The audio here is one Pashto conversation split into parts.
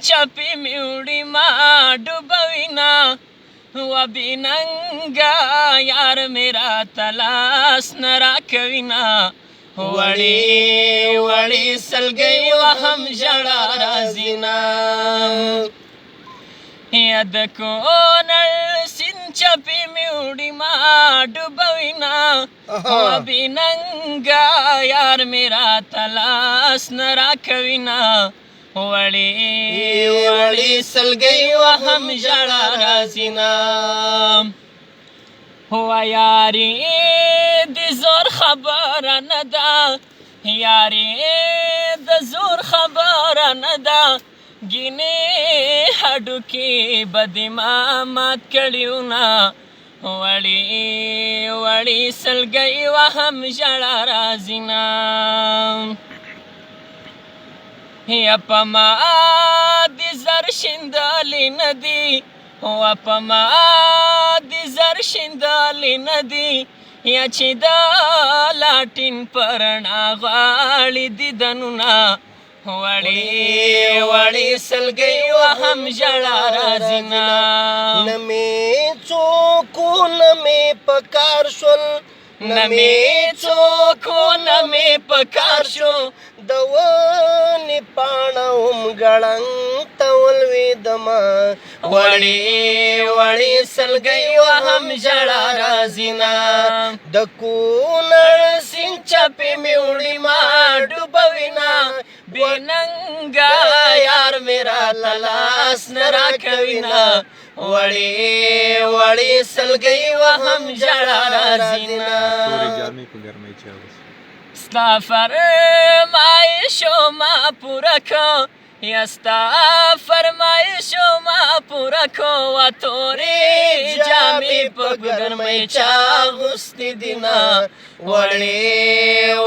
چپې مې وړي ما ډوبوینه، و بیننګا یار مې راته لاس نه راکوینه. وړې وړې سلګۍ وهم ژړا راځینه. یا د کونړ سیند چپې مې وړي ما ډوبوینه، و بیننګا یار مې راته لاس نه راکوینه. وړې وړې سلګۍ وهم ژړا راځینه. هو یاري د زور خبره نه ده، یاري د زور خبره نه ده، ګینې هډوکي به دې ما مات کړیونه. وړې وړې سلګۍ وهم ژړا راځینه. یا په ما د زر شیندلې نه دي، و په ما د زر شیندلې نه دي، یا چې د لاټین پر رڼا غواړي دیدنونه. وړې وړې سلګۍ وهم ژړا راځینه. نه مې څوک نه مې پکار شول، نه مې څوک نه مې پکار شو، د ونې پاڼه هم ګړنګ ته ولوېدمه. وړې وړې سلګۍ وهم ژړا راځینه. د کونړ سیند چپې مې وړي ما ډوبوینه، بېننګه یار مې راته لاس نه راکوینه. وړې وړې سلګۍ وهم ژړا راځینه. تورې جامې په ګرمۍ چې اغوستې. ستا فرمایشو ما پوره کو، یا ستا فرمایشو ما پوره کو، وا تورې جامې په ګرمۍ چا اغوستې دي نه. وړې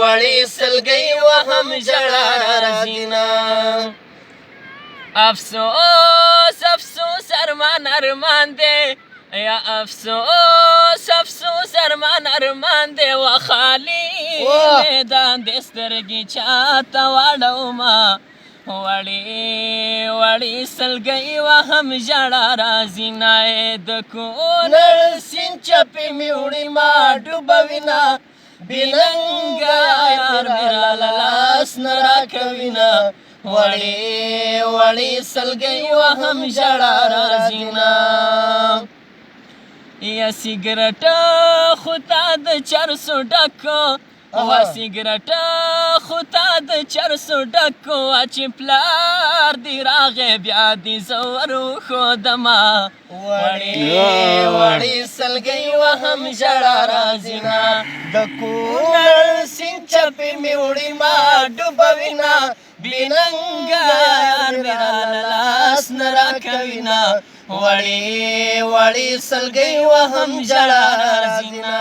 وړې سلګۍ وهم ژړا راځینه. افسوس افسوس ارمان ارمان دی، یا افسوس افسوس ارمان ارمان دی، و خالی میدان دې سترګې چاته واړومه. وړې وړې سلګۍ وهم ژړا راځینه. د کونړ سیند چپې مې وړي ما ډوبوینه، بېننګه یار مې راله لاس نه راکوینه. وړې وړې سلګۍ وهم ژړا راځینه. یا سیګرټ خو تا د چرسو ډک، وا سیګرټ خو تا د چرسو ډک، وا چې پلار دې راغی بیا دې زه ور وښودمه. وړې وړې سلګۍ وهم ژړا راځینه. د کونړ سیند چپې مې وړي ما ډوبوینه، بېننګه یار مې راله لاس نه راکوینه. وړې وړې سلګۍ وهم ژړا راځینه.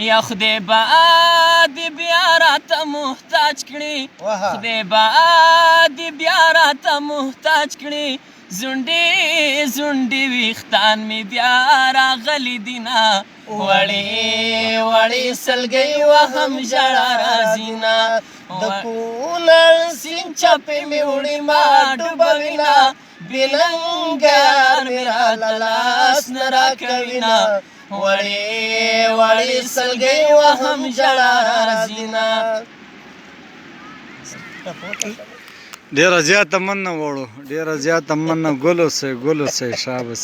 یا خدای به دې بیا راته محتاج کړي، خدای به دې بیا راته محتاج کړي، زونډې زونډې ویښتان مې بیا راغلي دي نه. وړې وړې سلګۍ وهم ژړا راځینه. د کونړ سیند چپې مې وړي ما ډوبوینه، بېننګه یار مې راته لاس نه راکوینه. وړې وړې سلګۍ وهم ژړا راځینه. ډیره زیاته مننه وړو، ډیره زیاته مننه. ګل اوسئ، ګل اوسئ، شابه.